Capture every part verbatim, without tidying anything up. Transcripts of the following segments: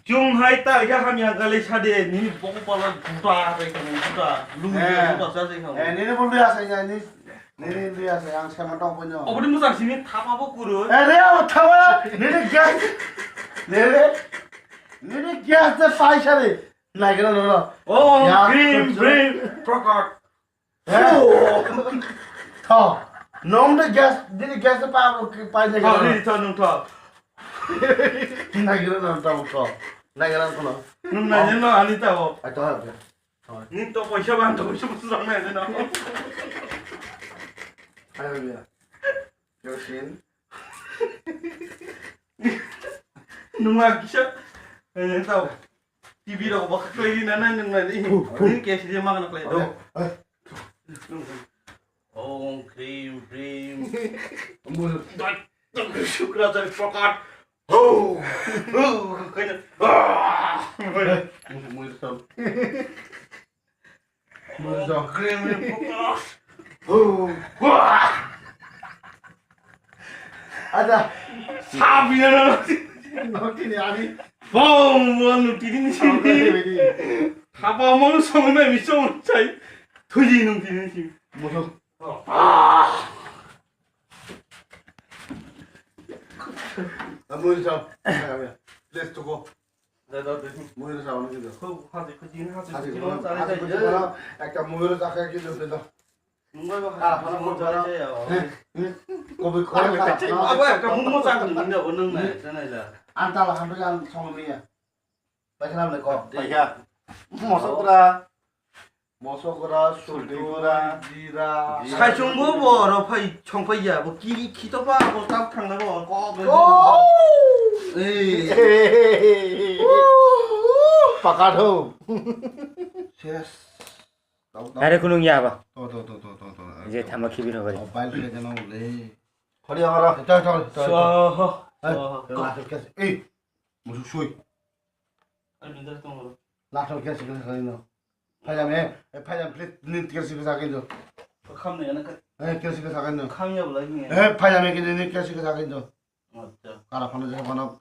Chwng hai ta khe hamya gali sade, nini bokol pala juta hai khe juta, lung Eh. juta sa se khe. Eh, nini bol dia sa ya, ni, nini dia sa yang sama tong punyo. Obodi musa sini thapa bo kuru. Eh, re, abo thapa, nini gas, nini, nini gas de paisa de, nai kena no no. Oh, Ya, green, so, so. green, prokot. He? Tho. Nong de gas, dini gas de pa, pa ne Tho, ga. Dini tho, nung tho. Nai gira na tho tho. Nai gira kono. Nung nai no ani tho. Ai to ha. Ni to paisa ban to paisa busu rang nai no. Ai ya. Yosin. Nung ma kisa. Ai tho. T V rok bo khlai na na nung na ni. Hu, hu. Ni ke si ma na khlai do. Ai, ai. Om Krim Krim. Mul. Dot, dot, Shukracharya Prokot. Ho! Ho! Kanya. Ah! Mul, mul sam. Mul sam. Krim Krim Prokot. Ho! Wah! Ada. Sabi na na. Noti ni ani. Bom, bom, nung tini ni sini. Apa ini? Apa mau song na mi song chai. Tuji nung tini ni sini. Musuh. Ah. Amun sam. Let's go. Muir sa ono kintu. Hadi ko, hadi ko, hadi ko, hadi ko. Ekta muir sa khe kintu. Nungbai ba Ah, hadi hadi ko mo jara jara. Kobi khorang kha. Abo ekta mung mo chang ni nda bo nung nai, chanai la. Anta la hamri an song ni ya. Paikha nam le ko. Paikha. Moso kura. Moso kura, sulti kura, jira. Saichung bo bo ro phai chong phai ya, bo kiri khito pa bo tap thang na bo ko. Oh! Eh. Pakat ho. Ses. Tau, tau. Are kunung ya ba. To, to, to, to, to, to. Je thama khibi no bari. Mobile ke jano le. Khori amara. To, to, to, to. Swaha. Eh, Swaha. Lathar kes. Eh, musu sui. Ani dar tong ro. Lathar kes ke sakani no. Phaijam e, eh, phaijam please, ni kes ke sakani do. Kham ne na ka. Eh, kes ke sakani do. Kham ya bla ni. Eh, phaijam e ke ni kes ke sakani do. Acha. Kara phano je phano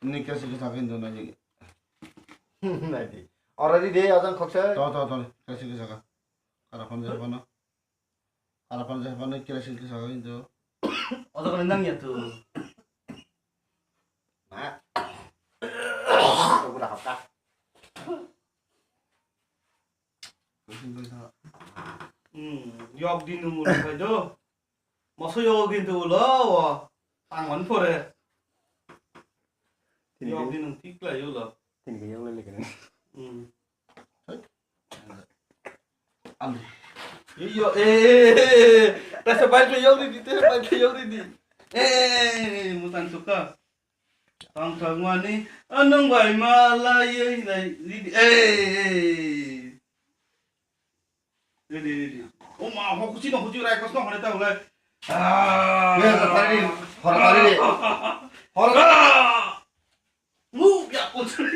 ni kesi kesa khin jona ni. Nai di. Already de ajang khoksa. To, to, to, kesi kesa ka. Kara phano je phano. Kara phano je phano kesi kesa khin jo. Oto kani nang ya tu. Na. Oto kura hapka. Hmm, yok di nung ulo phai do. Moso yogo kintu ulo o tangmani pore. Tini Yok ke, di nung tik lai ulo. Tini ke yok lai lekene. Hmm. Alu. Iyo, eh, eh, eh, eh. Tasa bike yok di, tasa bike yok di. Eh, eh, eh, eh, mutan suka. Tang thangmani, ah, nung bai ma lai, eh, lai, di, eh, eh. Ready, ready. O ma, ho, kuchino, kuchi, rai, kosno, hore, ta, ulai. Ah. Ye, ta, tari, hora, tari, re. Hora. Ah. Mu, ya, kuchi.